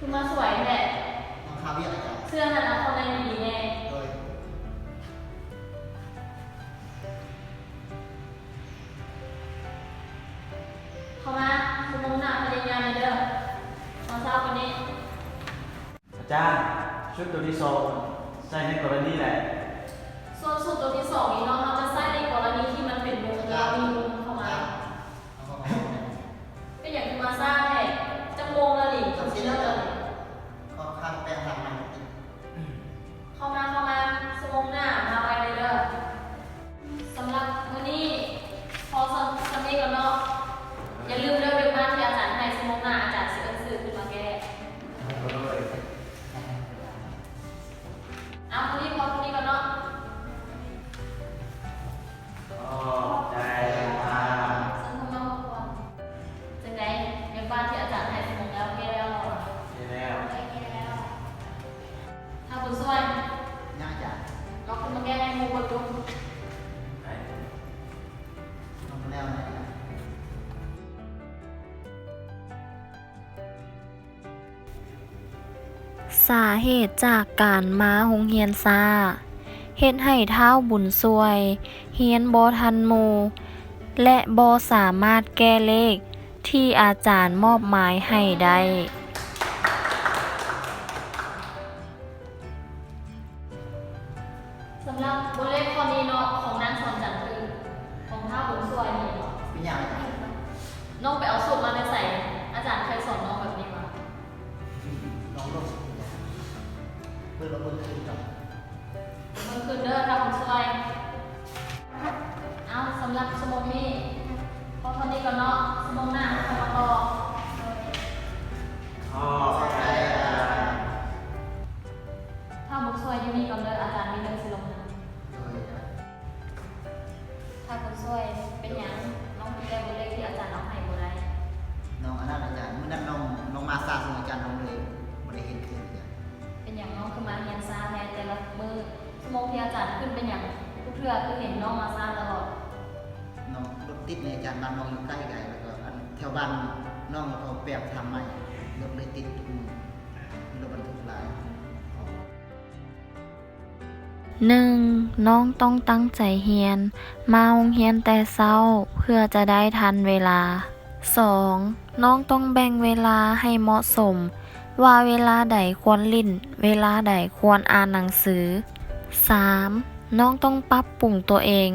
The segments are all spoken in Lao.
ຄືມາສວຍແທ້? ມາຄາວຽກອາຈານ. ເຊື່ອຫັ້ນ ເອົາເຂົ້າໃນດີໆແດ່. ໂດຍ. ເຂົ້າມາ ຊົ່ວໂມງໜ້າພະຍາຍາມແດ່ເດີ. ມາເຊົ້າກວ່ານີ້. ອາຈານ, ຊຸດຕົວທີສອງ ໃຊ້ໃນກໍລະນີໃດ? ສ່ວນຊຸດຕົວທີສອງນີ້ເນາະ, ເຮົາຈະໃຊ້ໃນກໍລະນີທີ່ມັນເປັນມຸມ ແລ້ວມີມຸມເຂົ້າມາ. ເປັນຫຍັງຄືມາຊ້າແທ້? ຈັກໂມງແລ້ວນີ້? ເປັນຈັ່ງຊີ້ແລ້ວ. ຂໍຂ້າແປງທາງໃໝ່. ເຂົ້າມາ, ເຂົ້າມາ, ຊົ່ວໂມງໜ້າມາໄວແດ່ເດີ. ສຳລັບມື້ນີ້ພໍສ່ຳ ສ່ຳນີ້ກ່ອນເນາະ. ຢ່າລືມເດີ ວຽກບ້ານທີ່ອາຈານໃຫ້, ຊົ່ວໂມງໜ້າອາຈານຊິເອີ້ນຊື່ຂຶ້ນມາແກ້. ເອົາ ມື້ນີ້ພໍສ່ຳນີ້ກ່ອນເນາະ. ຂອບໃຈ. ຈັ່ງໃດ ວຽກບ້ານທີ່ອາຈານໃຫ້ ຊົ່ວໂມງແລ້ວ ແກ້ແລ້ວບໍ່? ແກ້ແລ້ວ. ແກ້ແລ້ວ. ທ້າວບຸນຊ່ວຍ. ຍັງອາຈານ. ລອງຂຶ້ນມາແກ້ໃຫ້ໝູ່ເບິ່ງດູ. ໄດ້. ລອງແລ້ວນະ. ສາເຫດຈາກການມາໂຮງຮຽນຊ້າ ເຮັດໃຫ້ທ້າວບຸນຊ່ວຍຮຽນບໍ່ທັນໝູ່ ແລະ ບໍ່ສາມາດແກ້ເລກທີ່ອາຈານມອບໝາຍໃຫ້ໄດ້. ສຳລັບບົດເລກຂໍ້ນີ້ເນາະ ຂອງນາງສອນຈັນ ຄືຂອງທ້າວບຸນຊ່ວຍນີ້ເນາະ. ເປັນຫຍັງ? ນ້ອງໄປເອົາສູດມາແຕ່ໃສ? ອາຈານເຄີຍສອນນ້ອງແບບນີ້ຫວາ? ນ້ອງລົງ ເບິ່ງລະເບິ່ງຄືນກັນ. ເບິ່ງຄືນເດີ ທ້າວບຸນຊ່ວຍ. ເອົາ ສຳລັບຊົ່ວໂມງນີ້ພໍເທົ່ານີ້ກ່ອນເນາະ, ຊົ່ວໂມງໜ້າເຮົາຄ່ອຍມາຕໍ່. ຂໍຂອບໃຈອາຈານ. ຖ້າບຸນຊ່ວຍຢູ່ນີ້ກ່ອນເດີ, ອາຈານມີເລື່ອງຊິລົມນຳ. ໂດຍ. ຖ້າບຸນຊ່ວຍ ເປັນຫຍັງນ້ອງເຮັດແຕ່ບົດເລກທີ່ອາຈານເອົາໃຫ້ບໍ່ໄດ້? ນ້ອງອັນນັ້ນອາຈານ, ມື້ນັ້ນນ້ອງ ນ້ອງມາຊ້າ ສະນັ້ນອາຈານນ້ອງເລີຍບໍ່ໄດ້ເຮັດຄືນອາຈານ. ເປັນຫຍັງນ້ອງຄືມາຮຽນຊ້າແທ້ແຕ່ລະມື້? ຊົ່ວໂມງທີ່ອາຈານຂຶ້ນເປັນຫຍັງ? ທຸກເທື່ອຄືເຫັນນ້ອງມາຊ້າຕະຫຼອດ. ນ້ອງລົດຕິດແດ່ອາຈານ, ບ້ານນ້ອງຢູ່ໃກ້ໄກ ແລ້ວກໍອັນແຖວບ້ານນ້ອງກໍແປງທາງໃໝ່, ລົດເລີຍຕິດທຸກມື້, ມີລົດບັນທຸກຫຼາຍ. ໜຶ່ງ, ນ້ອງຕ້ອງຕັ້ງໃຈຮຽນ, ມາໂຮງຮຽນແຕ່ເຊົ້າ ເພື່ອຈະໄດ້ທັນເວລາ. ສອງ, ນ້ອງຕ້ອງແບ່ງເວລາໃຫ້ເໝາະສົມ ວ່າເວລາໃດຄວນຫຼິ້ນ, ເວລາໃດຄວນອ່ານໜັງສື. ສາມ, ນ້ອງຕ້ອງປັບປຸງຕົວເອງ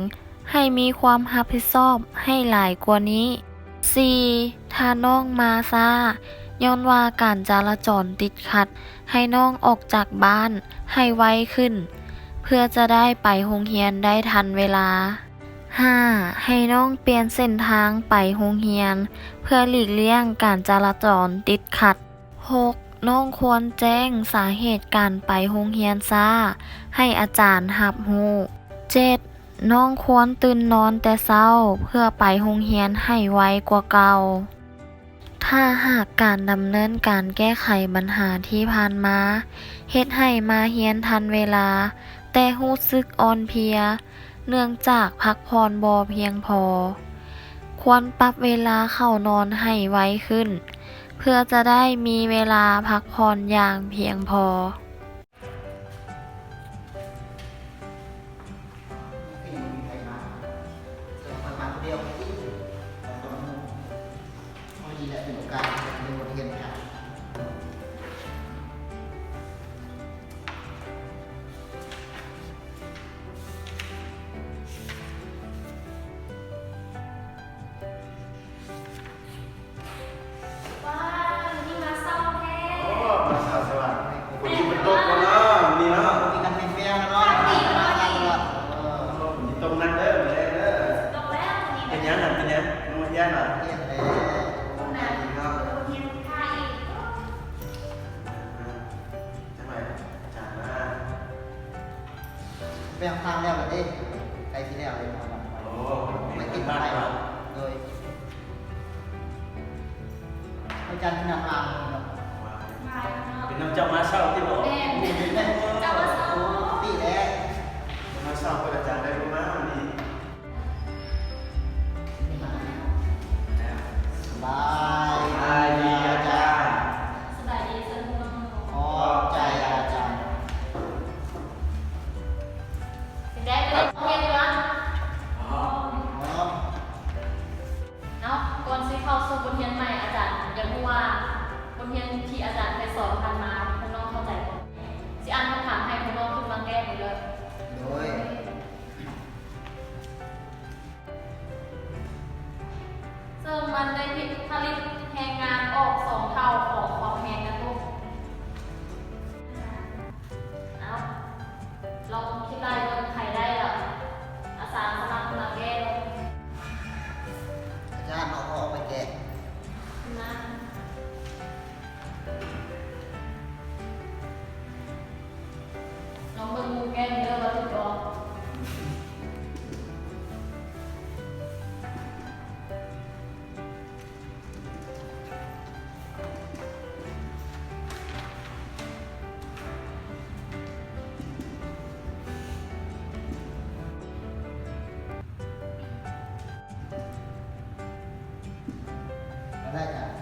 ໃຫ້ມີຄວາມຮັບຜິດຊອບໃຫ້ຫຼາຍກວ່ານີ້. ສີ່, ຖ້ານ້ອງມາຊ້າ ຍ້ອນວ່າການຈະລາຈອນຕິດຂັດ, ໃຫ້ນ້ອງອອກຈາກບ້ານໃຫ້ໄວຂຶ້ນ ເພື່ອຈະໄດ້ໄປໂຮງຮຽນໄດ້ທັນເວລາ. ຫ້າ, ໃຫ້ນ້ອງປ່ຽນເສັ້ນທາງໄປໂຮງຮຽນ ເພື່ອຫຼີກລ່ຽງການຈະລາຈອນຕິດຂັດ. ຫົກ, ນ້ອງຄວນແຈ້ງສາເຫດການໄປໂຮງຮຽນຊ້າໃຫ້ອາຈານຮັບຮູ້. ເຈັດ, ນ້ອງຄວນຕື່ນນອນແຕ່ເຊົ້າເພື່ອໄປໂຮງຮຽນໃຫ້ໄວກວ່າເກົ່າ. ຖ້າຫາກການດຳເນີນການແກ້ໄຂບັນຫາທີ່ຜ່ານມາ ເຮັດໃຫ້ມາຮຽນທັນເວລາ ແຕ່ຮູ້ສຶກອ່ອນເພຍ ເນື່ອງຈາກພັກຜ່ອນບໍ່ພຽງພໍ, ຄວນປັບເວລາເຂົ້ານອນໃຫ້ໄວຂຶ້ນ ເພື່ອຈະໄດ້ມີເວລາພັກຜ່ອນຢ່າງພຽງພໍ. ວ້າວ ມື້ນີ້ມາເຊົ້າແທ້. ໂອ້ ມາເຊົ້າແທ້ຫວາ? ຝົນຊິຕົກບໍ່ເນາະມື້ນີ້ເນາະ? ມີກັນແຟນໆເນາະ. ເອີ ຝົນຊິຕົກໜັກເດີ ມື້ແລງເດີ. ຕົກແລ້ວມື້ນີ້. ເປັນຫຍັງຫັ້ນ ເປັນຫຍັງ? ຍັງບໍ່ຮຽນຫວາ? ຮຽນແລ້ວ. ໂອ້ ໜັກເນາະ. ຮຽນທ່າອີກ. ຈັກໜ່ອຍອາຈານມາ. ແປງທາງແລ້ວລະເດ້ ໃກ້ຊິແລ້ວເລີຍ. ໂອ້ ໄປຕິດໄປ. ໂດຍ ອາຈານນັດມາເນາະ. ເປັນນຳເຈົ້າມາເຊົ້າຕິບໍ? ແມ່ນ ເຈົ້າມາເຊົ້າ. ຕິແລ້ວ ມາເຊົ້າ ອາຈານໄດ້ລົງມາມື້ນີ້. ສະບາຍ ສະບາຍດີອາຈານ. ສະບາຍດີ ເຊີນ. ລາຍການ